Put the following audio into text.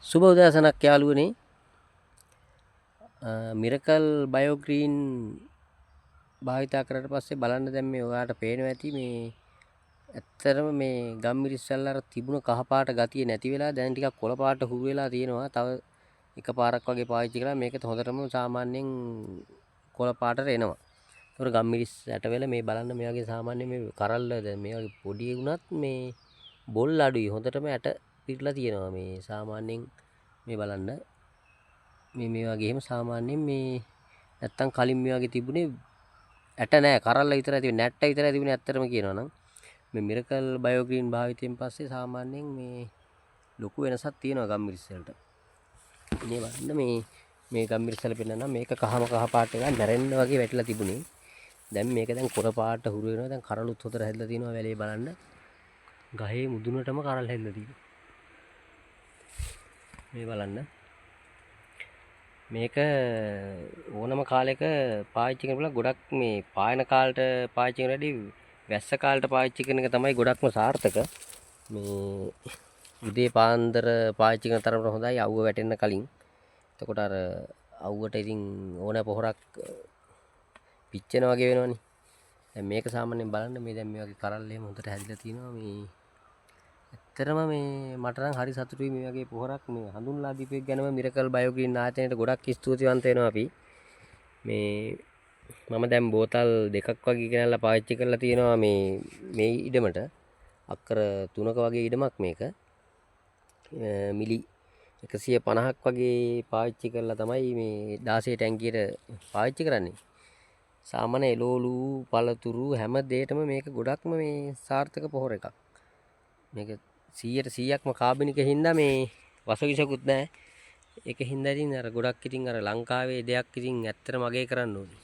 සුබ උදෑසනක් යාළුවනේ. මිරකල් බයෝග්‍රීන් භාවිතා කරාට පස්සේ බලන්න දැන් මේ ඔයාලට පේනවා ඇති මේ ඇත්තටම මේ ගම්මිරිස් වල අර තිබුණ කහ පාට ගතිය නැති වෙලා දැන් ටිකක් කොළ පාට හුරු වෙලා තියෙනවා. තව එක පාරක් වගේ පාවිච්චි කළා මේක හොඳටම සාමාන්‍යයෙන් කොළ පාටට එනවා. ඒතකොට ගම්මිරිස් ඇට වෙල මේ බලන්න මේ වගේ සාමාන්‍ය මේ කරල්ල දැන් මේ වගේ පොඩි වුණත් මේ බොල් අඩුයි. හොඳටම ඇට පිරලා තියෙනවා මේ සාමාන්‍යයෙන් මේ බලන්න මේ මේ වගේ එහෙම සාමාන්‍යයෙන් මේ නැත්තම් කලින් මේ වගේ තිබුණේ ඇට නෑ, කරල්ල විතරයි තිබුණේ, නැට්ට විතරයි තිබුණේ. ඇත්තටම කියනවා නම් මේ මිරකල් බයෝග්‍රීන් භාවිතයෙන් පස්සේ සාමාන්‍යයෙන් මේ ලොකු වෙනසක් තියෙනවා ගම්මිරිස් වලට. මේ බලන්න මේ මේ ගම්මිරිස් වල පෙන්නනවා මේක කහම කහ පාට වෙලා මැරෙන්න වගේ වැටිලා තිබුණේ. දැන් මේක දැන් කොළ පාට හුරු වෙනවා. දැන් කරලුත් හොතර හැදලා තියෙනවා වැලේ. බලන්න ගහේ මුදුනටම කරල් හැදලා තියෙනවා. මේ බලන්න මේක ඕනම කාලෙක පාවිච්චි කරන පුළුවන්. ගොඩක් මේ පායන කාලට පාවිච්චි කරන වැඩි වැස්ස කාලට පාවිච්චි කරන එක තමයි ගොඩක්ම සාර්ථක. මේ උදේ පාන්දර පාවිච්චි කරන තරමට හොඳයි අවුව වැටෙන්න කලින්. එතකොට අර අවුවට ඉතින් ඕන පොහොරක් පිච්චෙන වගේ වෙනවනේ. දැන් මේක සාමාන්‍යයෙන් බලන්න මේ දැන් මේ වගේ කරල් එහෙම හොඳට හැදිලා තිනවා. මේ ඇත්තටම මේ මට නම් හරි සතුටුයි මේ වගේ පොහොරක් මේ හඳුන්ලා දීපු එක ගැනම මිරකල් බයෝග්‍රීන් ආයතනයට ගොඩක් ස්තුතිවන්ත වෙනවා අපි. මේ මම දැන් බෝතල් දෙකක් වගේ ගෙනල්ලා පාවිච්චි කරලා තියෙනවා මේ මේ ඉඩමට. අක්කර 3ක වගේ ඉඩමක් මේක. මිලි 150ක් වගේ පාවිච්චි කරලා තමයි මේ 16 ටැංකියට පාවිච්චි කරන්නේ. සාමාන්‍ය එළවලු පළතුරු හැම දෙයකටම මේක ගොඩක්ම මේ සාර්ථක පොහොර එකක්. මේක 100%ක්ම කාබනික හින්දා මේ වසවිසකුත් නෑ. ඒක හින්දා ඉතින් අර ගොඩක් ඉතින් අර ලංකාවේ දෙයක් ඉතින් ඇත්තටම අගය කරන්න ඕනේ.